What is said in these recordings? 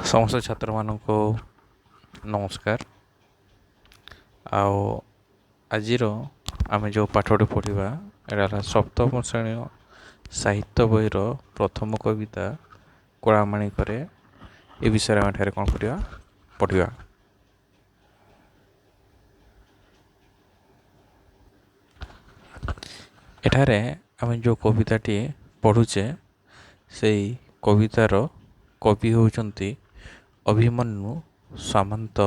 ସମସ୍ତ ଛାତ୍ରମାନଙ୍କୁ ନମସ୍କାର। ଆଉ ଆଜିର ଆମେ ଯେଉଁ ପାଠଟି ପଢ଼ିବା, ଏଇଟା ହେଲା ସପ୍ତମ ଶ୍ରେଣୀ ସାହିତ୍ୟ ବହିର ପ୍ରଥମ କବିତା କଳାମାଣିକରେ। ଏ ବିଷୟରେ ଆମେ ଏଠାରେ କ'ଣ କରିବା? ପଢ଼ିବା। ଏଠାରେ ଆମେ ଯେଉଁ କବିତାଟି ପଢ଼ୁଛେ, ସେଇ କବିତାର କବି ହେଉଛନ୍ତି ଅଭିମନ୍ୟୁ ସାମନ୍ତ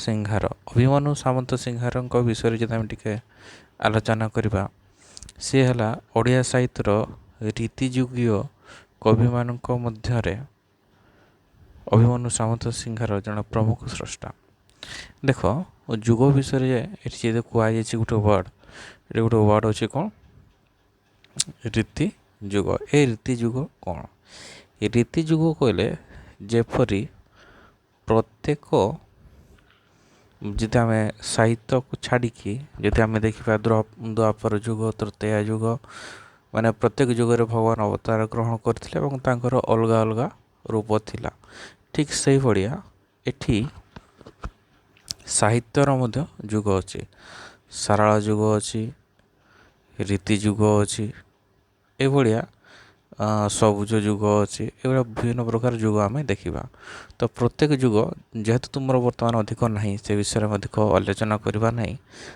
ସିଂହାର। ଅଭିମନ୍ୟୁ ସାମନ୍ତ ସିଂହାରଙ୍କ ବିଷୟରେ ଯଦି ଆମେ ଟିକେ ଆଲୋଚନା କରିବା, ସିଏ ହେଲା ଓଡ଼ିଆ ସାହିତ୍ୟର ରୀତିଯୁଗୀୟ କବିମାନଙ୍କ ମଧ୍ୟରେ ଅଭିମନ୍ୟୁ ସାମନ୍ତ ସିଂହାର ଜଣେ ପ୍ରମୁଖ ସ୍ରଷ୍ଟା। ଦେଖ, ଯୁଗ ବିଷୟରେ ଏଠି ଯଦି କୁହାଯାଇଛି ଗୋଟେ ୱାର୍ଡ଼, ଏଠି ଗୋଟେ ୱାର୍ଡ଼ ଅଛି କ'ଣ? ରୀତି ଯୁଗ। ଏ ରୀତି ଯୁଗ କ'ଣ? ରୀତି ଯୁଗ କହିଲେ ଯେପରି ପ୍ରତ୍ୟେକ, ଯଦି ଆମେ ସାହିତ୍ୟକୁ ଛାଡ଼ିକି ଯଦି ଆମେ ଦେଖିବା, ଦ୍ୱାପର ଯୁଗ, ତୃତୀୟା ଯୁଗ, ମାନେ ପ୍ରତ୍ୟେକ ଯୁଗରେ ଭଗବାନ ଅବତାର ଗ୍ରହଣ କରିଥିଲେ ଏବଂ ତାଙ୍କର ଅଲଗା ଅଲଗା ରୂପ ଥିଲା। ଠିକ୍ ସେଇଭଳିଆ ଏଠି ସାହିତ୍ୟର ମଧ୍ୟ ଯୁଗ ଅଛି। ସାରଳା ଯୁଗ ଅଛି, ରୀତି ଯୁଗ ଅଛି, ଏଭଳିଆ ସବୁଜ ଯୁଗ ଅଛି। ଏଭଳିଆ ବିଭିନ୍ନ ପ୍ରକାର ଯୁଗ ଆମେ ଦେଖିବା। ତ ପ୍ରତ୍ୟେକ ଯୁଗ ଯେହେତୁ ତୁମର ବର୍ତ୍ତମାନ ଅଧିକ ନାହିଁ, ସେ ବିଷୟରେ ଅଧିକ ଆଲୋଚନା କରିବା ନାହିଁ।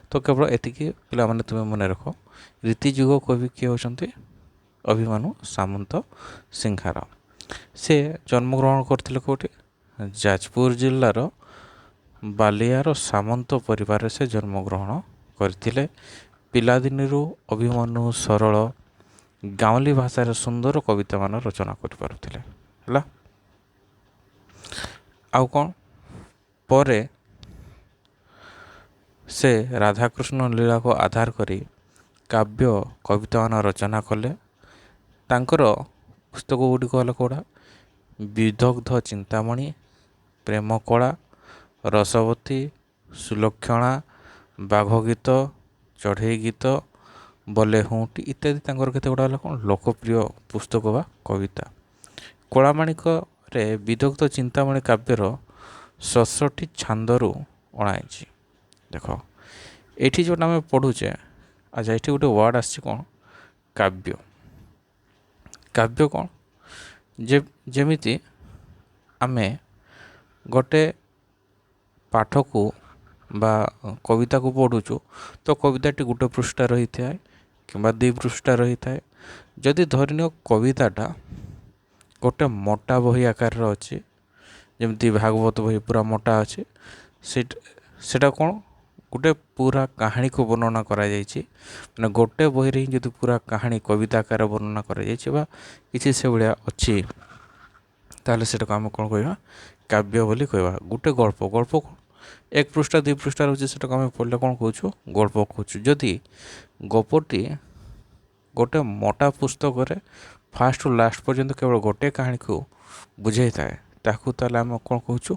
ତ କେବଳ ଏତିକି ପିଲାମାନେ ତୁମେ ମନେ ରଖ, ରୀତି ଯୁଗ କବି କିଏ ହେଉଛନ୍ତି? ଅଭିମନ୍ୟୁ ସାମନ୍ତ ସିଂହାର। ସେ ଜନ୍ମଗ୍ରହଣ କରିଥିଲେ କେଉଁଠି? ଯାଜପୁର ଜିଲ୍ଲାର ବାଲିଆର ସାମନ୍ତ ପରିବାରରେ ସେ ଜନ୍ମଗ୍ରହଣ କରିଥିଲେ। ପିଲାଦିନରୁ ଅଭିମନ୍ୟୁ ସରଳ ଗାଉଁଲି ଭାଷାରେ ସୁନ୍ଦର କବିତାମାନ ରଚନା କରିପାରୁଥିଲେ। ହେଲା, ଆଉ କ'ଣ? ପରେ ସେ ରାଧାକୃଷ୍ଣ ଲୀଳାକୁ ଆଧାର କରି କାବ୍ୟ କବିତାମାନ ରଚନା କଲେ। ତାଙ୍କର ପୁସ୍ତକ ଗୁଡ଼ିକ ହେଲା କେଉଁଟା? ବିଦଗ୍ଧ ଚିନ୍ତାମଣି, ପ୍ରେମକଳା, ରସବତୀ, ସୁଲକ୍ଷଣା, ବାଘ ଗୀତ, ଚଢ଼େଇ ଗୀତ, ବଲେ ହୁଁଟି ଇତ୍ୟାଦି। ତାଙ୍କର କେତେ ଗୁଡ଼ା ହେଲା କ'ଣ ଲୋକପ୍ରିୟ ପୁସ୍ତକ ବା କବିତା। କଳାମାଣିକରେ ବିଦଗ୍ଧ ଚିନ୍ତାମଣି କାବ୍ୟର 67 ଛାନ୍ଦରୁ ଅଣାଯାଇଛି। ଦେଖ, ଏଇଠି ଯେଉଁଟା ଆମେ ପଢ଼ୁଛେ, ଆଚ୍ଛା, ଏଠି ଗୋଟେ ୱାର୍ଡ଼ ଆସିଛି କ'ଣ? କାବ୍ୟ। କାବ୍ୟ କ'ଣ? ଯେ ଯେମିତି ଆମେ ଗୋଟେ ପାଠକୁ ବା କବିତାକୁ ପଢ଼ୁଛୁ, ତ କବିତାଟି ଗୋଟେ ପୃଷ୍ଠା ରହିଥାଏ କିମ୍ବା 2 ପୃଷ୍ଠା ରହିଥାଏ। ଯଦି ଧରିନିଅ କବିତାଟା ଗୋଟେ ମୋଟା ବହି ଆକାରରେ ଅଛି, ଯେମିତି ଭାଗବତ ବହି ପୁରା ମୋଟା ଅଛି, ସେଇଟା କ'ଣ? ଗୋଟେ ପୁରା କାହାଣୀକୁ ବର୍ଣ୍ଣନା କରାଯାଇଛି। ମାନେ ଗୋଟେ ବହିରେ ହିଁ ଯଦି ପୁରା କାହାଣୀ କବିତା ଆକାରରେ ବର୍ଣ୍ଣନା କରାଯାଇଛି ବା କିଛି ସେଭଳିଆ ଅଛି, ତାହେଲେ ସେଟାକୁ ଆମେ କ'ଣ କହିବା? କାବ୍ୟ ବୋଲି କହିବା। ଗୋଟେ ଗଳ୍ପ, ଗଳ୍ପ କ'ଣ? 1 ପୃଷ୍ଠା 2 ପୃଷ୍ଠା ରହୁଛି, ସେଟାକୁ ଆମେ ପଢ଼ିଲେ କ'ଣ କହୁଛୁ? ଗଳ୍ପ କହୁଛୁ। ଯଦି ଗପଟି ଗୋଟେ ମୋଟା ପୁସ୍ତକରେ ଫାଷ୍ଟରୁ ଲାଷ୍ଟ ପର୍ଯ୍ୟନ୍ତ କେବଳ ଗୋଟେ କାହାଣୀକୁ ବୁଝାଇଥାଏ, ତାକୁ ତାହେଲେ ଆମେ କ'ଣ କହୁଛୁ?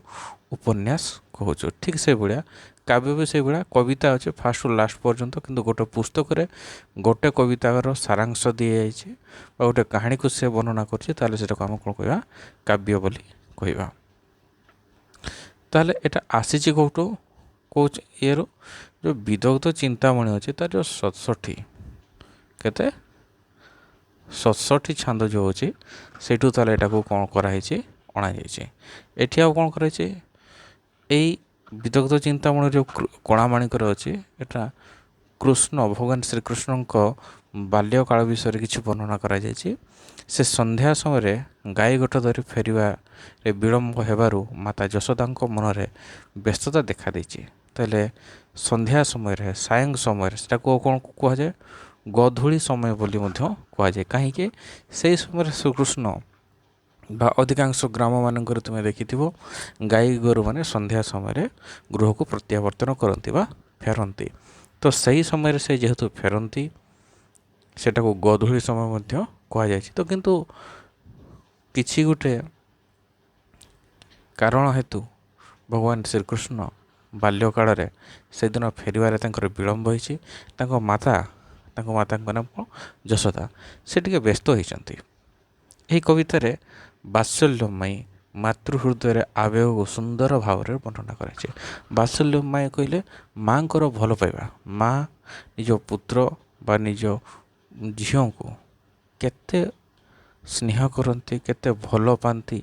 ଉପନ୍ୟାସ କହୁଛୁ। ଠିକ୍ ସେଇଭଳିଆ କାବ୍ୟ ବି ସେଇଭଳିଆ। କବିତା ଅଛି ଫାଷ୍ଟରୁ ଲାଷ୍ଟ ପର୍ଯ୍ୟନ୍ତ, କିନ୍ତୁ ଗୋଟେ ପୁସ୍ତକରେ ଗୋଟେ କବିତାର ସାରାଂଶ ଦିଆଯାଇଛି ବା ଗୋଟେ କାହାଣୀକୁ ସେ ବର୍ଣ୍ଣନା କରୁଛି, ତାହେଲେ ସେଟାକୁ ଆମେ କ'ଣ କହିବା? କାବ୍ୟ ବୋଲି କହିବା। ତାହେଲେ ଏଇଟା ଆସିଛି କେଉଁଠୁ, କେଉଁ ଇଏରୁ? ଯେଉଁ ବିଦଗ୍ଧ ଚିନ୍ତାମଣି ଅଛି, ତାର ଯେଉଁ 67, କେତେ, 67 ଛାନ୍ଦ ଯେଉଁ ଅଛି, ସେଇଠୁ ତାହେଲେ ଏଟାକୁ କ'ଣ କରାହେଇଛି? ଅଣାଯାଇଛି। ଏଠି ଆଉ କ'ଣ କରାହେଇଛି? ଏଇ ବିଦଗ୍ଧ ଚିନ୍ତାମଣି ଯେଉଁ କଳାମାଣିକରେ ଅଛି, ଏଟା କୃଷ୍ଣ, ଭଗବାନ ଶ୍ରୀକୃଷ୍ଣଙ୍କ ବାଲ୍ୟକାଳ ବିଷୟରେ କିଛି ବର୍ଣ୍ଣନା କରାଯାଇଛି। ସେ ସନ୍ଧ୍ୟା ସମୟରେ ଗାଈ ଗୋଠ ଧରି ଫେରିବାରେ ବିଳମ୍ବ ହେବାରୁ ମାତା ଯଶୋଦାଙ୍କ ମନରେ ବ୍ୟସ୍ତତା ଦେଖାଦେଇଛି। ତାହେଲେ ସନ୍ଧ୍ୟା ସମୟରେ, ସାୟଂ ସମୟରେ, ସେଟାକୁ କ'ଣ କୁହାଯାଏ? ଗୋଧୂଳି ସମୟ ବୋଲି ମଧ୍ୟ କୁହାଯାଏ। କାହିଁକି? ସେଇ ସମୟରେ ଶ୍ରୀକୃଷ୍ଣ ବା ଅଧିକାଂଶ ଗ୍ରାମମାନଙ୍କରେ ତୁମେ ଦେଖିଥିବ, ଗାଈ ଗୋରୁମାନେ ସନ୍ଧ୍ୟା ସମୟରେ ଗୃହକୁ ପ୍ରତ୍ୟାବର୍ତ୍ତନ କରନ୍ତି ବା ଫେରନ୍ତି। ତ ସେହି ସମୟରେ ସେ ଯେହେତୁ ଫେରନ୍ତି, ସେଟାକୁ ଗୋଧୂଳି ସମୟ ମଧ୍ୟ କୁହାଯାଇଛି। ତ କିନ୍ତୁ କିଛି ଗୋଟେ କାରଣ ହେତୁ ଭଗବାନ ଶ୍ରୀକୃଷ୍ଣ ବାଲ୍ୟକାଳରେ ସେଦିନ ଫେରିବାରେ ତାଙ୍କର ବିଳମ୍ବ ହୋଇଛି। ତାଙ୍କ ମାତା, ତାଙ୍କ ମାତାଙ୍କ ନାମ କ'ଣ? ଯଶୋଦା। ସେ ଟିକେ ବ୍ୟସ୍ତ ହୋଇଛନ୍ତି। ଏହି କବିତାରେ ବାତ୍ସଲ୍ୟମୟୀ ମାତୃ ହୃଦୟରେ ଆବେଗକୁ ସୁନ୍ଦର ଭାବରେ ବର୍ଣ୍ଣନା କରାଯାଇଛି। ବାତ୍ସଲ୍ୟମୟ କହିଲେ ମାଆଙ୍କର ଭଲ ପାଇବା, ମା ନିଜ ପୁତ୍ର ବା ନିଜ ଝିଅଙ୍କୁ କେତେ ସ୍ନେହ କରନ୍ତି, କେତେ ଭଲ ପାଆନ୍ତି,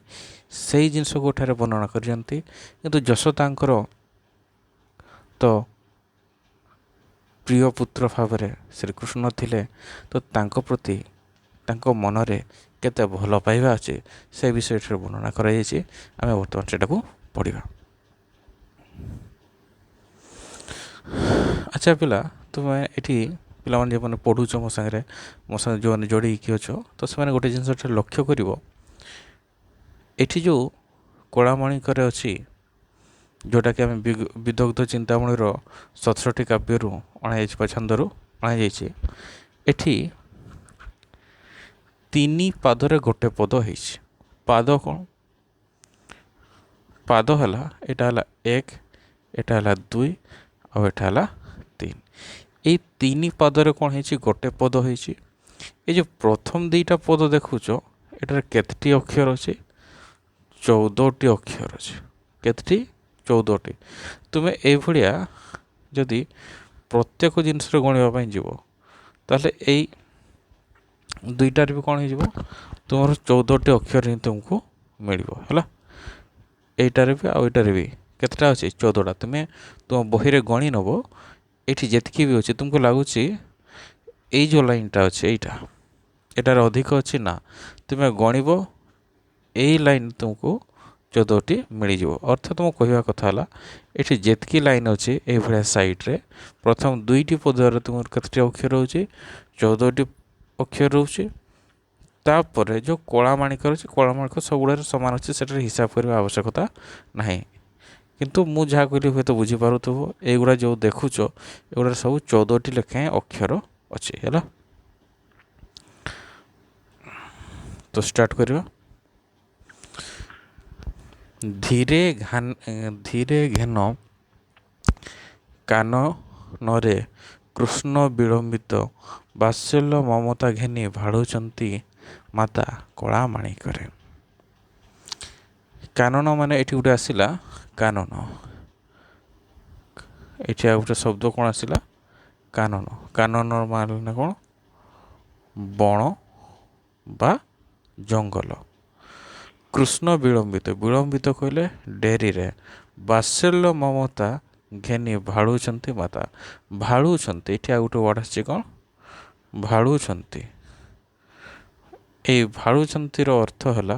ସେଇ ଜିନିଷକୁ ଏଠାରେ ବର୍ଣ୍ଣନା କରିଛନ୍ତି। କିନ୍ତୁ ଯଶୋଦାଙ୍କର ତ ପ୍ରିୟ ପୁତ୍ର ଭାବରେ ଶ୍ରୀକୃଷ୍ଣ ଥିଲେ, ତ ତାଙ୍କ ପ୍ରତି ତାଙ୍କ ମନରେ କେତେ ଭଲ ପାଇବା ଅଛି ସେ ବିଷୟ ଏଠାରେ ବର୍ଣ୍ଣନା କରାଯାଇଛି। ଆମେ ବର୍ତ୍ତମାନ ସେଟାକୁ ପଢ଼ିବା। ଆଚ୍ଛା ପିଲା, ତୁମେ ଏଠି ପିଲାମାନେ ଯେଉଁମାନେ ପଢ଼ୁଛ ମୋ ସାଙ୍ଗରେ, ମୋ ସାଙ୍ଗରେ ଯେଉଁମାନେ ଯୋଡ଼ିକି ଅଛ, ତ ସେମାନେ ଗୋଟେ ଜିନିଷ ଏଠାରେ ଲକ୍ଷ୍ୟ କରିବ। ଏଠି ଯେଉଁ କଳାମଣିକରେ ଅଛି, ଯେଉଁଟାକି ଆମେ ବିଦଗ୍ଧ ଚିନ୍ତାମଣିର 67 କାବ୍ୟରୁ ଅଣାଯାଇଛି ବା ଛାନ୍ଦରୁ ଅଣାଯାଇଛି, ଏଠି 3 ପାଦରେ ଗୋଟେ ପଦ ହେଇଛି। ପାଦ କ'ଣ? ପାଦ ହେଲା, ଏଇଟା ହେଲା 1, ଏଇଟା ହେଲା 2, ଆଉ ଏଇଟା ହେଲା 3। ଏଇ 3 ପାଦରେ କ'ଣ ହେଇଛି? ଗୋଟେ ପଦ ହେଇଛି। ଏଇ ଯେଉଁ ପ୍ରଥମ 2ଟା ପଦ ଦେଖୁଛ, ଏଟାରେ କେତେଟି ଅକ୍ଷର ଅଛି? 14ଟି ଅକ୍ଷର ଅଛି। କେତେଟି? 14ଟି। ତୁମେ ଏଇଭଳିଆ ଯଦି ପ୍ରତ୍ୟେକ ଜିନିଷରେ ଗଣିବା ପାଇଁ ଯିବ, ତାହେଲେ ଏଇ 2ଟାରେ ବି କ'ଣ ହେଇଯିବ? ତୁମର 14ଟି ଅକ୍ଷର ହିଁ ତୁମକୁ ମିଳିବ। ହେଲା, ଏଇଟାରେ ବି ଆଉ ଏଇଟାରେ ବି କେତେଟା ଅଛି? 14ଟା। ତୁମେ ତୁମ ବହିରେ ଗଣି ନେବ, ଏଇଠି ଯେତିକି ବି ଅଛି। ତୁମକୁ ଲାଗୁଛି ଏଇ ଯେଉଁ ଲାଇନ୍ଟା ଅଛି ଏଇଟା, ଏଟାରେ ଅଧିକ ଅଛି ନା, ତୁମେ ଗଣିବ ଏଇ ଲାଇନ୍ ତୁମକୁ 14ଟି ମିଳିଯିବ। ଅର୍ଥାତ୍ ମୁଁ କହିବା କଥା ହେଲା, ଏଠି ଯେତିକି ଲାଇନ୍ ଅଛି ଏଇଭଳିଆ ସାଇଡ଼୍ରେ ପ୍ରଥମ 2ଟି ପଦରେ ତୁମର କେତେଟି ଅକ୍ଷର ରହୁଛି? 14ଟି ଅକ୍ଷର ରହୁଛି। ତାପରେ ଯେଉଁ କଳାମାଣିକ ଅଛି, କଳାମାଣିକ ସବୁଗୁଡ଼ାରେ ସମାନ ଅଛି, ସେଠାରେ ହିସାବ କରିବା ଆବଶ୍ୟକତା ନାହିଁ। କିନ୍ତୁ ମୁଁ ଯାହା କହିଲି ହୁଏତ ବୁଝିପାରୁଥିବ। ଏଇଗୁଡ଼ା ଯେଉଁ ଦେଖୁଛ, ଏଗୁଡ଼ାରେ ସବୁ 14ଟି ଲେଖାଏଁ ଅକ୍ଷର ଅଛି। ହେଲା, ତ ଷ୍ଟାର୍ଟ କରିବା। ଧୀରେ ଧୀରେ ଘେନ କାନନରେ କୃଷ୍ଣ ବିଳମ୍ବିତ ବାତ୍ସଲ୍ୟ ମମତା ଘେନି ଭାଳୁଛନ୍ତି ମାତା କଳା ମାଣିକରେ। କାନନ ମାନେ ଏଠି ଗୋଟେ ଆସିଲା କାନନ, ଏଠି ଆଉ ଗୋଟେ ଶବ୍ଦ କ'ଣ ଆସିଲା? କାନନ। କାନନର ମାନେ କ'ଣ? ବଣ ବା ଜଙ୍ଗଲ। କୃଷ୍ଣ ବିଳମ୍ବିତ, ବିଳମ୍ବିତ କହିଲେ ଡେରିରେ, ବାତ୍ସଲ୍ୟ ମମତା ଘେନି ଭାଳୁଛନ୍ତି ମାତା। ଭାଳୁଛନ୍ତି, ଏଠି ଆଉ ଗୋଟେ ୱାର୍ଡ଼ ଆସିଛି କ'ଣ? ଭାଳୁଛନ୍ତି। ଏଇ ଭାଳୁଛନ୍ତିର ଅର୍ଥ ହେଲା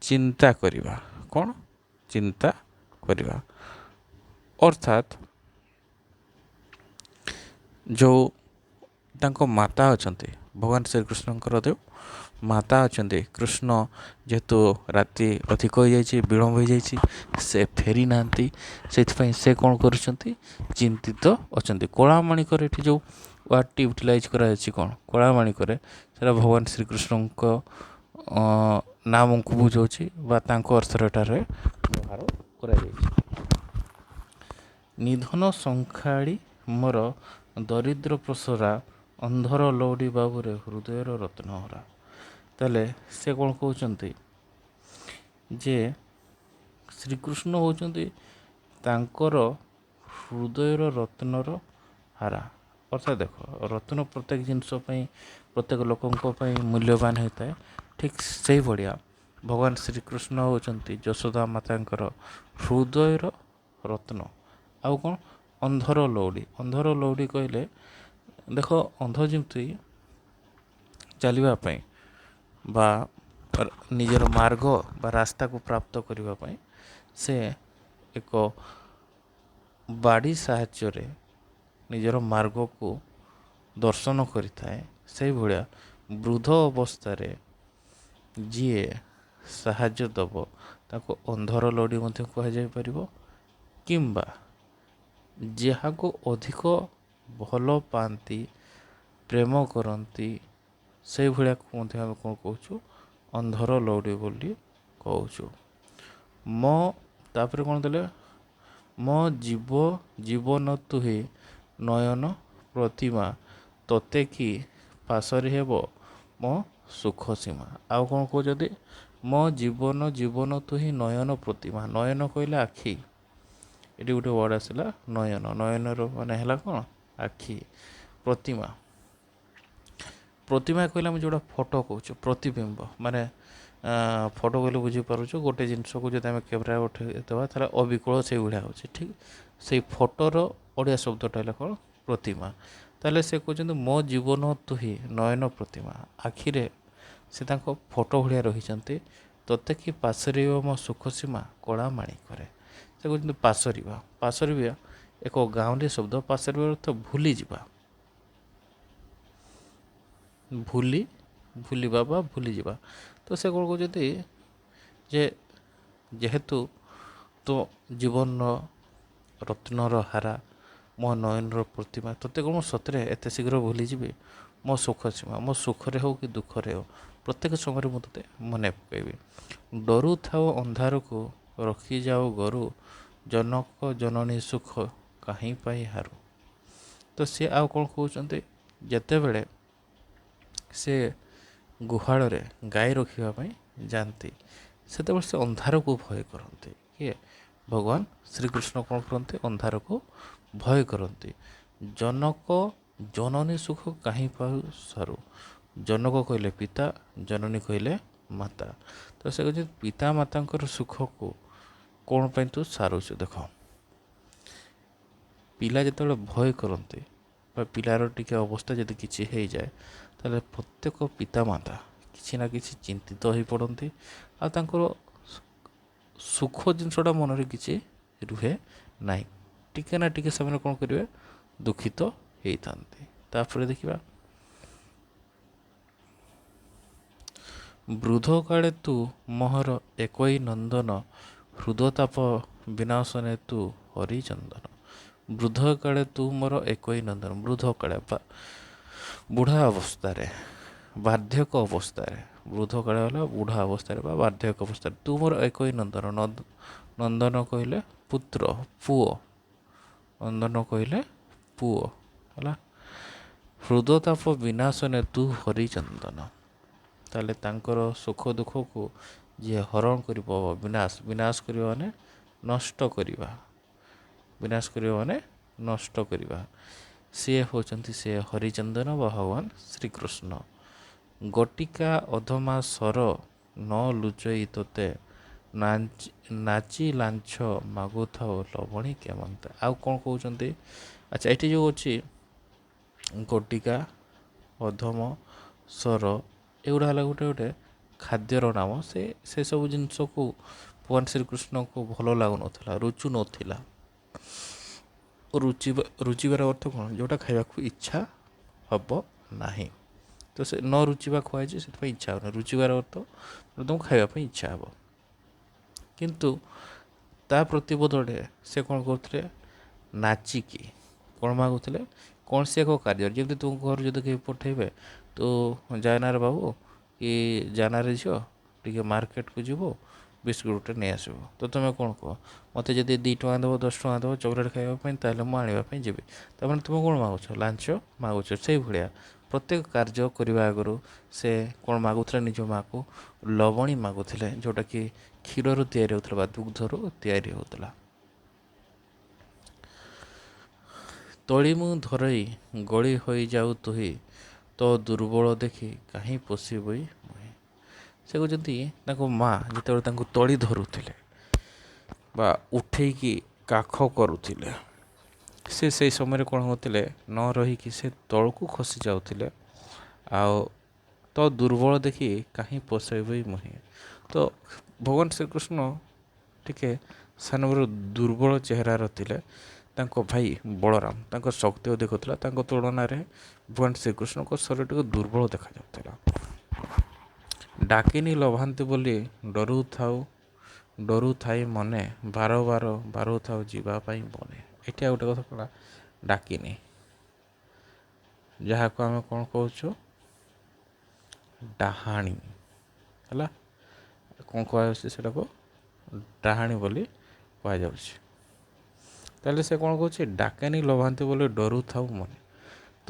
ଚିନ୍ତା କରିବା। କ'ଣ? ଚିନ୍ତା କରିବା। ଅର୍ଥାତ୍ ଯେଉଁ ତାଙ୍କ ମାତା ଅଛନ୍ତି, ଭଗବାନ ଶ୍ରୀକୃଷ୍ଣଙ୍କର ଯେଉଁ ମାତା ଅଛନ୍ତି, କୃଷ୍ଣ ଯେହେତୁ ରାତି ଅଧିକ ହୋଇଯାଇଛି, ବିଳମ୍ବ ହୋଇଯାଇଛି, ସେ ଫେରି ନାହାନ୍ତି, ସେଥିପାଇଁ ସେ କ'ଣ କରୁଛନ୍ତି? ଚିନ୍ତିତ ଅଛନ୍ତି। କଳାମାଣିକରେ ଏଠି ଯେଉଁ ୱାର୍ଡ଼ଟି ୟୁଟିଲାଇଜ୍ କରାଯାଇଛି କ'ଣ? କଳାମାଣିକରେ, ସେଟା ଭଗବାନ ଶ୍ରୀକୃଷ୍ଣଙ୍କ ନାମକୁ ବୁଝାଉଛି ବା ତାଙ୍କ ଅର୍ଥରେ ଏଠାରେ ବ୍ୟବହାର କରାଯାଇଛି। ନିଧନ ଶଙ୍ଖାଳି ମୋର ଦରିଦ୍ର ପ୍ରସରା, ଅନ୍ଧର ଲଉଡ଼ି ବାବୁରେ ହୃଦୟର ରତ୍ନହରା। ତାହେଲେ ସେ କ'ଣ କହୁଛନ୍ତି ଯେ ଶ୍ରୀକୃଷ୍ଣ ହେଉଛନ୍ତି ତାଙ୍କର ହୃଦୟର ରତ୍ନର ହାରା। ଅର୍ଥାତ୍ ଦେଖ, ରତ୍ନ ପ୍ରତ୍ୟେକ ଜିନିଷ ପାଇଁ, ପ୍ରତ୍ୟେକ ଲୋକଙ୍କ ପାଇଁ ମୂଲ୍ୟବାନ ହୋଇଥାଏ। ଠିକ୍ ସେଇଭଳିଆ ଭଗବାନ ଶ୍ରୀକୃଷ୍ଣ ହେଉଛନ୍ତି ଯଶୋଦା ମାତାଙ୍କର ହୃଦୟର ରତ୍ନ। ଆଉ କ'ଣ? ଅନ୍ଧର ଲଉଡ଼ି। ଅନ୍ଧର ଲଉଡ଼ି କହିଲେ ଦେଖ, ଅନ୍ଧ ଯେମିତି ଚାଲିବା ପାଇଁ ବା ନିଜର ମାର୍ଗ ବା ରାସ୍ତାକୁ ପ୍ରାପ୍ତ କରିବା ପାଇଁ ସେ ଏକ ବାଡ଼ି ସାହାଯ୍ୟରେ ନିଜର ମାର୍ଗକୁ ଦର୍ଶନ କରିଥାଏ, ସେଇଭଳିଆ ବୃଦ୍ଧ ଅବସ୍ଥାରେ ଯିଏ ସାହାଯ୍ୟ ଦେବ ତାକୁ ଅନ୍ଧର ଲଉଡ଼ି ମଧ୍ୟ କୁହାଯାଇପାରିବ, କିମ୍ବା ଯାହାକୁ ଅଧିକ ଭଲ ପାଆନ୍ତି, ପ୍ରେମ କରନ୍ତି, ସେଇଭଳିଆକୁ ମଧ୍ୟ ଆମେ କ'ଣ କହୁଛୁ? ଅନ୍ଧର ଲଉଡ଼ି ବୋଲି କହୁଛୁ। ମୋ ତାପରେ କ'ଣ ଦେଲେ? ମୋ ଜୀବ ଜୀବନ ତୁହେ ନୟନ ପ୍ରତିମା, ତୋତେ କି ପାଶୋରି ହେବ ମୋ ସୁଖ ସୀମା। ଆଉ କ'ଣ କହୁଛନ୍ତି? ମୋ ଜୀବନ ଜୀବନ ତୁହି ନୟନ ପ୍ରତିମା। ନୟନ କହିଲେ ଆଖି, ଏଠି ଗୋଟେ ୱାର୍ଡ଼ ଆସିଲା ନୟନ। ନୟନର ମାନେ ହେଲା କ'ଣ? ଆଖି। ପ୍ରତିମା, ପ୍ରତିମା କହିଲେ ଆମେ ଯେଉଁଟା ଫଟୋ କହୁଛୁ, ପ୍ରତିବିମ୍ବ ମାନେ ଫଟୋ କହିଲେ ବୁଝିପାରୁଛୁ, ଗୋଟେ ଜିନିଷକୁ ଯଦି ଆମେ କ୍ୟାମେରା ଉଠେଇଦେବା ତାହେଲେ ଅବିକଳ ସେଇଭଳିଆ ହେଉଛି, ଠିକ୍ ସେଇ ଫଟୋର ଓଡ଼ିଆ ଶବ୍ଦଟା ହେଲା କ'ଣ? ପ୍ରତିମା। ତାହେଲେ ସେ କହୁଛନ୍ତି ମୋ ଜୀବନ ତୁହି ନୟନ ପ୍ରତିମା, ଆଖିରେ ସେ ତାଙ୍କ ଫଟୋ ଭଳିଆ ରହିଛନ୍ତି। ତୋତେ କି ପାଶୋରିବ ମୋ ସୁଖ ସୀମା କଳା ମାଣିକରେ। ସେ କହୁଛନ୍ତି ପାଶୋରିବା, ପାଶୋରିବା ଏକ ଗାଉଁଲି ଶବ୍ଦ। ପାଶୋରିବା ଅର୍ଥ ଭୁଲିଯିବା, ଭୁଲିବା ବା ଭୁଲିଯିବା। ତ ସେ କ'ଣ କହୁଛନ୍ତି ଯେ ଯେହେତୁ ତୋ ଜୀବନର ରତ୍ନର ହାରା, ମୋ ନୟନର ପ୍ରତିମା, ତୋତେ କ'ଣ ସତରେ ଏତେ ଶୀଘ୍ର ଭୁଲିଯିବି? ମୋ ସୁଖ ସୀମା, ମୋ ସୁଖରେ ହେଉ କି ଦୁଃଖରେ ହେଉ ପ୍ରତ୍ୟେକ ସମୟରେ ମୁଁ ତୋତେ ମନେ ପକାଇବି। ଡରୁଥାଅ ଅନ୍ଧାରକୁ ରଖିଯାଅ ଗୋରୁ, ଜନକ ଜନନୀ ସୁଖ କାହିଁ ପାଇ ହାରୁ। ତ ସିଏ ଆଉ କ'ଣ କହୁଛନ୍ତି, ଯେତେବେଳେ ସେ ଗୁହାଳରେ ଗାଈ ରଖିବା ପାଇଁ ଯାଆନ୍ତି ସେତେବେଳେ ସେ ଅନ୍ଧାରକୁ ଭୟ କରନ୍ତି। କିଏ? ଭଗବାନ ଶ୍ରୀକୃଷ୍ଣ କ'ଣ କରନ୍ତି? ଅନ୍ଧାରକୁ ଭୟ କରନ୍ତି। ଜନକ ଜନନୀ ସୁଖ କାହିଁ ପାଉ ସାରୁ। ଜନକ କହିଲେ ପିତା, ଜନନୀ କହିଲେ ମାତା। ତ ସେ କହୁଛନ୍ତି ପିତା ମାତାଙ୍କର ସୁଖକୁ କ'ଣ ପାଇଁ ତୁ ସାରୁଛୁ? ଦେଖ, ପିଲା ଯେତେବେଳେ ଭୟ କରନ୍ତି ବା ପିଲାର ଟିକେ ଅବସ୍ଥା ଯଦି କିଛି ହେଇଯାଏ ତାହେଲେ ପ୍ରତ୍ୟେକ ପିତାମାତା କିଛି ନା କିଛି ଚିନ୍ତିତ ହୋଇପଡ଼ନ୍ତି ଆଉ ତାଙ୍କର ସୁଖ ଜିନିଷଟା ମନରେ କିଛି ରୁହେ ନାହିଁ। ଟିକେ ନା ଟିକେ ସେମାନେ କ'ଣ କରିବେ? ଦୁଃଖିତ ହେଇଥାନ୍ତି। ତାପରେ ଦେଖିବା, ବୃଦ୍ଧ କାଳେ ତୁ ମୋହର ଏକଇ ନନ୍ଦନ, ହୃଦତାପ ବିନାଶନେ ତୁ ହରିଚନ୍ଦନ। ବୃଦ୍ଧ କାଳେ ତୁ ମୋର ଏକଇ ନନ୍ଦନ। ବୃଦ୍ଧ କାଳେ ବା ବୁଢ଼ା ଅବସ୍ଥାରେ, ବାର୍ଦ୍ଧକ୍ୟ ଅବସ୍ଥାରେ, ବୃଦ୍ଧ କାଳେ ହେଲା ବୁଢ଼ା ଅବସ୍ଥାରେ ବା ବାର୍ଦ୍ଧକ୍ୟ ଅବସ୍ଥାରେ, ତୁ ମୋର ଏକଇ ନନ୍ଦନ। ନନ୍ଦନ କହିଲେ ପୁତ୍ର, ପୁଅ। ନନ୍ଦନ କହିଲେ ପୁଅ ହେଲା। ହୃଦତାପ ବିନାଶନେ ତୁ ହରିଚନ୍ଦନ। ତାହେଲେ ତାଙ୍କର ସୁଖ ଦୁଃଖକୁ ଯିଏ ହରଣ କରିବ, ବିନାଶ, ବିନାଶ କରିବା ମାନେ ନଷ୍ଟ କରିବା, ବିନାଶ କରିବା ମାନେ ନଷ୍ଟ କରିବା, ସିଏ ହେଉଛନ୍ତି ସେ ହରିଚନ୍ଦନ ବା ଭଗବାନ ଶ୍ରୀକୃଷ୍ଣ। ଗୋଟିକା ଅଧମା ସର ନ ଲୁଚଇ ତୋତେ, ନାଚି ଲାଞ୍ଛ ମାଗୁଥାଉ ଲବଣୀ କେମନ୍ତେ। ଆଉ କ'ଣ କହୁଛନ୍ତି? ଆଚ୍ଛା, ଏଠି ଯେଉଁ ଅଛି ଗୋଟିକା, ଅଧମ, ସର, ଏଗୁଡ଼ା ହେଲା ଗୋଟେ ଗୋଟେ ଖାଦ୍ୟର ନାମ। ସେସବୁ ଜିନିଷକୁ ଭଗବାନ ଶ୍ରୀକୃଷ୍ଣଙ୍କୁ ଭଲ ଲାଗୁନଥିଲା, ରୁଚୁ ନଥିଲା। ରୁଚିବାର ଅର୍ଥ କ'ଣ? ଯେଉଁଟା ଖାଇବାକୁ ଇଚ୍ଛା ହେବ ନାହିଁ। ତ ସେ ନ ରୁଚିବା ଖୁଆଇଛି, ସେଥିପାଇଁ ଇଚ୍ଛା ହେବନି। ରୁଚିବାର ଅର୍ଥ ତୁମକୁ ଖାଇବା ପାଇଁ ଇଚ୍ଛା ହେବ। କିନ୍ତୁ ତା ପ୍ରତିବଦଳରେ ସେ କ'ଣ କରୁଥିଲେ? ନାଚିକି କ'ଣ ମାଗୁଥିଲେ? କୌଣସି ଏକ କାର୍ଯ୍ୟ, ଯେମିତି ତୁମ ଘରୁ ଯଦି କେହି ପଠେଇବେ, ତୁ ଯାନାରେ ବାବୁ କି ଯାନାରେ ଝିଅ ଟିକେ ମାର୍କେଟକୁ ଯିବୁ, ବିସ୍କୁଟ୍ ଗୋଟେ ନେଇ ଆସିବୁ, ତ ତୁମେ କ'ଣ କୁହ? ମୋତେ ଯଦି 2 ଟଙ୍କା ଦେବ, 10 ଟଙ୍କା ଦେବ ଚକୋଲେଟ୍ ଖାଇବା ପାଇଁ, ତାହେଲେ ମୁଁ ଆଣିବା ପାଇଁ ଯିବି। ତାମାନେ ତୁମେ କ'ଣ ମାଗୁଛ? ଲାଞ୍ଚ ମାଗୁଛ। ସେଇଭଳିଆ ପ୍ରତ୍ୟେକ କାର୍ଯ୍ୟ କରିବା ଆଗରୁ ସେ କ'ଣ ମାଗୁଥିଲେ? ନିଜ ମାଆକୁ ଲବଣୀ ମାଗୁଥିଲେ, ଯେଉଁଟାକି କ୍ଷୀରରୁ ତିଆରି ହେଉଥିଲା ବା ଦୁଗ୍ଧରୁ ତିଆରି ହେଉଥିଲା। ତଳି ମୁଁ ଧରଇ ଗଳି ହୋଇଯାଉ ତୁହି, ତୋ ଦୁର୍ବଳ ଦେଖି କାହିଁ ପୋଷିବଇ ମୁହିଁ। ସେ କହୁଛନ୍ତି ତାଙ୍କ ମା ଯେତେବେଳେ ତାଙ୍କୁ ତଳି ଧରୁଥିଲେ ବା ଉଠେଇକି କାଖ କରୁଥିଲେ, ସେ ସେଇ ସମୟରେ କ'ଣ ହେଉଥିଲେ? ନ ରହିକି ସେ ତଳକୁ ଖସି ଯାଉଥିଲେ। ଆଉ ତ ଦୁର୍ବଳ ଦେଖି କାହିଁ ପୋଷେଇବଇ ମୁହିଁ। ତ ଭଗବାନ ଶ୍ରୀକୃଷ୍ଣ ଟିକେ ସାନବେଳୁ ଦୁର୍ବଳ ଚେହେରାର ଥିଲେ। ତାଙ୍କ ଭାଇ ବଳରାମ ତାଙ୍କ ଶକ୍ତି ଅଧିକ ଥିଲା, ତାଙ୍କ ତୁଳନାରେ ଭଗବାନ ଶ୍ରୀକୃଷ୍ଣଙ୍କ ଶରୀର ଟିକେ ଦୁର୍ବଳ ଦେଖାଯାଉଥିଲା। ଡାକିନି ଲଭାନ୍ତି ବୋଲି ଡରୁଥାଇ ମନେ, ବାର ବାର ବାରୁଥାଉ ଯିବା ପାଇଁ ବନେ। ଏଠି ଆଉ ଗୋଟେ କଥା କହିଲା ଡାକିନି, ଯାହାକୁ ଆମେ କ'ଣ କହୁଛୁ? ଡାହାଣୀ। ହେଲା, କ'ଣ କୁହାଯାଉଛି? ସେଟାକୁ ଡାହାଣୀ ବୋଲି କୁହାଯାଉଛି। ତାହେଲେ ସେ କ'ଣ କହୁଛି? ଡାକେନି ଲଭାନ୍ତି ବୋଲି ଡରୁଥାଉ ମନେ। ତ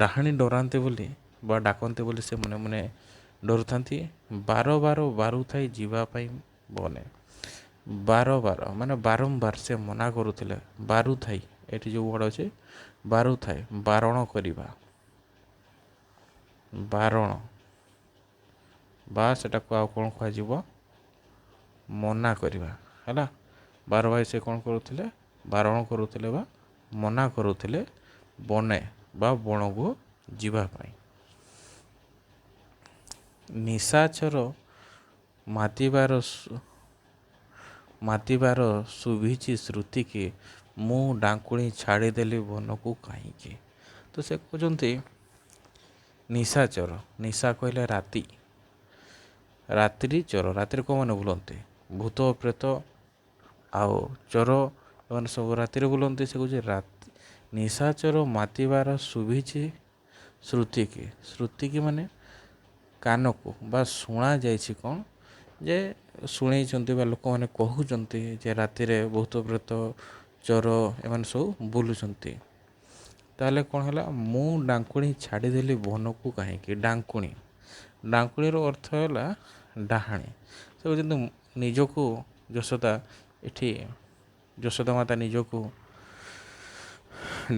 ଡାହାଣୀ ଡରାନ୍ତି ବୋଲି ବା ଡାକନ୍ତି ବୋଲି ସେ ମନେ ମନେ ଡରୁଥାନ୍ତି। ବାର ବାର ବାରୁଥାଇ ଯିବା ପାଇଁ ବନେ, ବାର ବାର ମାନେ ବାରମ୍ବାର ସେ ମନା କରୁଥିଲେ। ବାରୁଥାଇ ଏଠି ଯେଉଁ ୱାର୍ଡ଼ ଅଛି ବାରୁଥାଏ, ବାରଣ କରିବା, ବାରଣ ବା ସେଟାକୁ ଆଉ କ'ଣ କୁହାଯିବ, ମନା କରିବା ହେଲା। ବାର ବାର ସେ କ'ଣ କରୁଥିଲେ, ବାରଣ କରୁଥିଲେ ବା ମନା କରୁଥିଲେ ବନେ ବା ବଣକୁ ଯିବା ପାଇଁ। ନିଶାଚର ମାତିବାର ମାତିବାର ଶୁଭିଛି ଶ୍ରୁତିକି, ମୁଁ ଡାଙ୍କୁଣୀ ଛାଡ଼ିଦେଲି ବନକୁ କାହିଁକି। ତ ସେ କହୁଛନ୍ତି ନିଶାଚର, ନିଶା କହିଲେ ରାତି, ରାତ୍ରି ଚୋର, ରାତିରେ କେଉଁମାନେ ବୁଲନ୍ତି, ଭୂତ ପ୍ରେତ ଆଉ ଚୋର ଏମାନେ ସବୁ ରାତିରେ ବୁଲନ୍ତି। ସେ କହୁଛି ରାତି ନିଶାଚର ମାତିବାର ଶୁଭିଛି ଶ୍ରୁତିକି, ଶ୍ରୁତିକି ମାନେ କାନକୁ ବା ଶୁଣାଯାଇଛି କ'ଣ ଯେ ଶୁଣେଇଛନ୍ତି ବା ଲୋକମାନେ କହୁଛନ୍ତି ଯେ ରାତିରେ ଭୂତ ପ୍ରେତ ଚୋର ଏମାନେ ସବୁ ବୁଲୁଛନ୍ତି। ତାହେଲେ କ'ଣ ହେଲା, ମୁଁ ଡାଙ୍କୁଣୀ ଛାଡ଼ିଦେଲି ବନକୁ କାହିଁକି। ଡାଙ୍କୁଣୀ, ଡାଙ୍କୁଣୀର ଅର୍ଥ ହେଲା ଡାହାଣୀ। ସେ କହୁଛନ୍ତି ନିଜକୁ ଯଶୋଦା, ଏଠି ଯଶୋଦା ମାତା ନିଜକୁ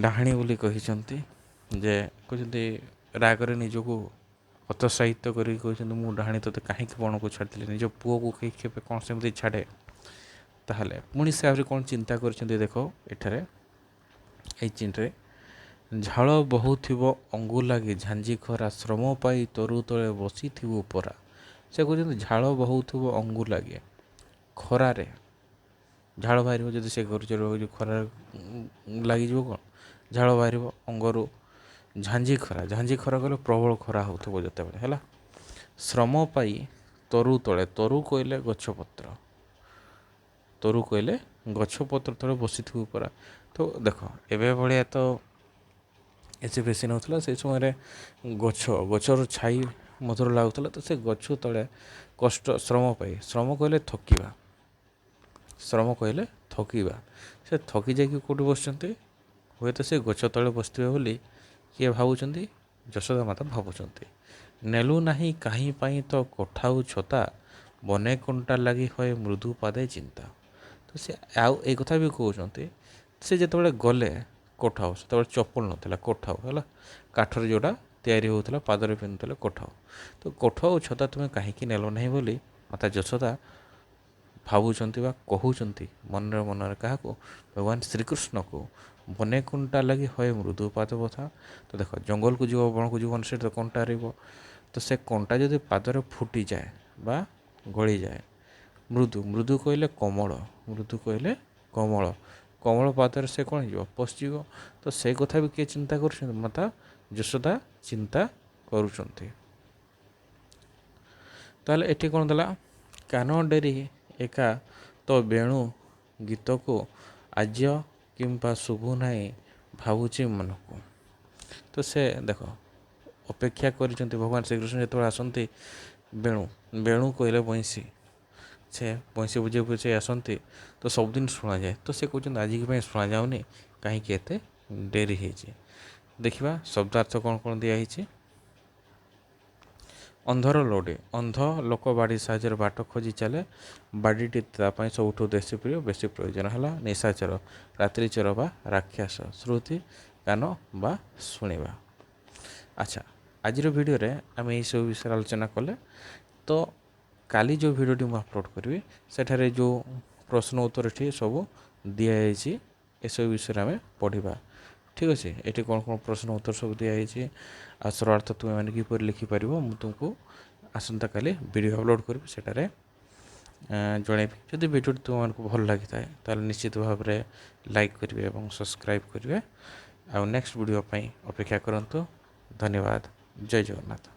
ଡାହାଣୀ ବୋଲି କହିଛନ୍ତି, ଯେ କହୁଛନ୍ତି ରାଗରେ ନିଜକୁ ହତୋତ୍ସାହିତ କରିକି କହୁଛନ୍ତି ମୁଁ ଡାହାଣୀ, ତୋତେ କାହିଁକି ବଣକୁ ଛାଡ଼ିଥିଲି, ନିଜ ପୁଅକୁ କେହି କେବେ କ'ଣ ସେମିତି ଛାଡ଼େ। ତାହେଲେ ପୁଣି ସେ ଆହୁରି କ'ଣ ଚିନ୍ତା କରିଛନ୍ତି ଦେଖ ଏଠାରେ ଏଇ ଚିନ୍ତାରେ, ଝାଳ ବହୁଥିବ ଅଙ୍ଗୁ ଲାଗି ଝାଞ୍ଜି ଖରା, ଶ୍ରମ ପାଇ ତରୁ ତଳେ ବସିଥିବୁ ପରା। ସେ କହୁଛନ୍ତି ଝାଳ ବହୁଥିବ ଅଙ୍ଗୁ ଲାଗି, ଖରାରେ ଝାଳ ବାହାରିବ, ଯଦି ସେ ଘରୁ ଚରିବ ଖରାରେ ଲାଗିଯିବ କ'ଣ ଝାଳ ବାହାରିବ ଅଙ୍ଗରୁ। ଝାଞ୍ଜି ଖରା, ଝାଞ୍ଜି ଖରା କହିଲେ ପ୍ରବଳ ଖରା ହେଉଥିବ ଯେତେବେଳେ ହେଲା। ଶ୍ରମ ପାଇ ତରୁ ତଳେ, ତରୁ କହିଲେ ଗଛପତ୍ର, ତରୁ କହିଲେ ଗଛପତ୍ର ତଳେ ବସିଥିବୁ ପରା। ତ ଦେଖ ଏବେ ଭଳିଆ ତ ଏସି ଫେସି ନଥିଲା, ସେଇ ସମୟରେ ଗଛ, ଗଛର ଛାଇ ମଧୁର ଲାଗୁଥିଲା। ତ ସେ ଗଛ ତଳେ କଷ୍ଟ ଶ୍ରମ ପାଇ, ଶ୍ରମ କହିଲେ ଥକିବା, ଶ୍ରମ କହିଲେ ଥକିବା, ସେ ଥକି ଯାଇକି କେଉଁଠି ବସିଛନ୍ତି, ହୁଏତ ସେ ଗଛ ତଳେ ବସିଥିବେ ବୋଲି କିଏ ଭାବୁଛନ୍ତି, ଯଶୋଦା ମାତା ଭାବୁଛନ୍ତି। ନେଲୁ ନାହିଁ କାହିଁ ପାଇଁ ତ କୋଠାଉ ଛତା, ବନେ କଣ୍ଟା ଲାଗି ହଏ ମୃଦୁ ପାଦେ ଚିନ୍ତା। ତ ସେ ଆଉ ଏଇ କଥା ବି କହୁଛନ୍ତି, ସେ ଯେତେବେଳେ ଗଲେ କୋଠାଉ, ସେତେବେଳେ ଚପଲ ନଥିଲା, କୋଠାଉ ହେଲା କାଠରେ ଯେଉଁଟା ତିଆରି ହେଉଥିଲା, ପାଦରେ ପିନ୍ଧୁଥିଲେ କୋଠାଉ। ତ କୋଠାଉ ଛତା ତୁମେ କାହିଁକି ନେଲ ନାହିଁ ବୋଲି ମାତା ଯଶୋଦା ଭାବୁଛନ୍ତି ବା କହୁଛନ୍ତି ମନରେ ମନରେ କାହାକୁ, ଭଗବାନ ଶ୍ରୀକୃଷ୍ଣକୁ। ବନେ କଣ୍ଟା ଲାଗି ହଏ ମୃଦୁ ପାଦ ବଥା। ତ ଦେଖ ଜଙ୍ଗଲକୁ ଯିବ, ବଣକୁ ଯିବ, ସେଠି ତ କଣ୍ଟା ରହିବ, ତ ସେ କଣ୍ଟା ଯଦି ପାଦରେ ଫୁଟିଯାଏ ବା ଗଳିଯାଏ, ମୃଦୁ, ମୃଦୁ କହିଲେ କୋମଳ, ମୃଦୁ କହିଲେ କୋମଳ, କୋମଳ ପାଦରେ ସେ କ'ଣ ହେଇଯିବ, ପଶିଯିବ। ତ ସେଇ କଥା ବି କିଏ ଚିନ୍ତା କରୁଛନ୍ତି, ମାତା ଯଶୋଦା ଚିନ୍ତା କରୁଛନ୍ତି। ତାହେଲେ ଏଠି କ'ଣ ଦେଲା, କାନ ଡେରି ଏକା ତ ବେଣୁ ଗୀତକୁ ଆଜ୍ୟ କିମ୍ବା ଶୁଭୁ ନାହିଁ ଭାବୁଛି ମନକୁ। ତ ସେ ଦେଖ ଅପେକ୍ଷା କରିଛନ୍ତି ଭଗବାନ ଶ୍ରୀକୃଷ୍ଣ ଯେତେବେଳେ ଆସନ୍ତି, ବେଣୁ, ବେଣୁ କହିଲେ ବଇଁଶୀ, ସେ ବଇଁଶୀ ବୁଝେଇ ବୁଝେଇ ଆସନ୍ତି, ତ ସବୁଦିନ ଶୁଣାଯାଏ। ତ ସେ କହୁଛନ୍ତି ଆଜିକି ପାଇଁ ଶୁଣାଯାଉନି, କାହିଁକି ଏତେ ଡେରି ହେଇଛି। ଦେଖିବା ଶବ୍ଦାର୍ଥ କ'ଣ କ'ଣ ଦିଆହେଇଛି। ଅନ୍ଧର ଲୋଡ଼ି, ଅନ୍ଧ ଲୋକ ବାଡ଼ି ସାହାଯ୍ୟରେ ବାଟ ଖୋଜି ଚାଲେ, ବାଡ଼ିଟି ତା ପାଇଁ ସବୁଠୁ ଦେଶୀ ପ୍ରିୟ, ବେଶୀ ପ୍ରୟୋଜନ ହେଲା। ନିଶାଚର, ରାତ୍ରିଚର ବା ରାକ୍ଷସ, ଶ୍ରୁତି କାନ ବା ଶୁଣିବା। ଆଚ୍ଛା, ଆଜିର ଭିଡ଼ିଓରେ ଆମେ ଏଇସବୁ ବିଷୟରେ ଆଲୋଚନା କଲେ। ତ କାଲି ଯେଉଁ ଭିଡ଼ିଓଟି ମୁଁ ଅପଲୋଡ଼ କରିବି ସେଠାରେ ଯେଉଁ ପ୍ରଶ୍ନ ଉତ୍ତର ଏଠି ସବୁ ଦିଆଯାଇଛି, ଏସବୁ ବିଷୟରେ ଆମେ ପଢ଼ିବା। ଠିକ୍ ଅଛି, ଏଠି କ'ଣ କ'ଣ ପ୍ରଶ୍ନ ଉତ୍ତର ସବୁ ଦିଆହେଇଛି ଆଉ ସରଳାର୍ଥ ତୁମେମାନେ କିପରି ଲେଖିପାରିବ ମୁଁ ତୁମକୁ ଆସନ୍ତାକାଲି ଭିଡ଼ିଓ ଅପଲୋଡ଼ କରିବି, ସେଠାରେ ଜଣାଇବି। ଯଦି ଭିଡ଼ିଓଟି ତୁମମାନଙ୍କୁ ଭଲ ଲାଗିଥାଏ ତାହେଲେ ନିଶ୍ଚିତ ଭାବରେ ଲାଇକ୍ କରିବେ ଏବଂ ସବସ୍କ୍ରାଇବ୍ କରିବେ। ଆଉ ନେକ୍ସଟ ଭିଡ଼ିଓ ପାଇଁ ଅପେକ୍ଷା କରନ୍ତୁ। ଧନ୍ୟବାଦ। ଜୟ ଜଗନ୍ନାଥ।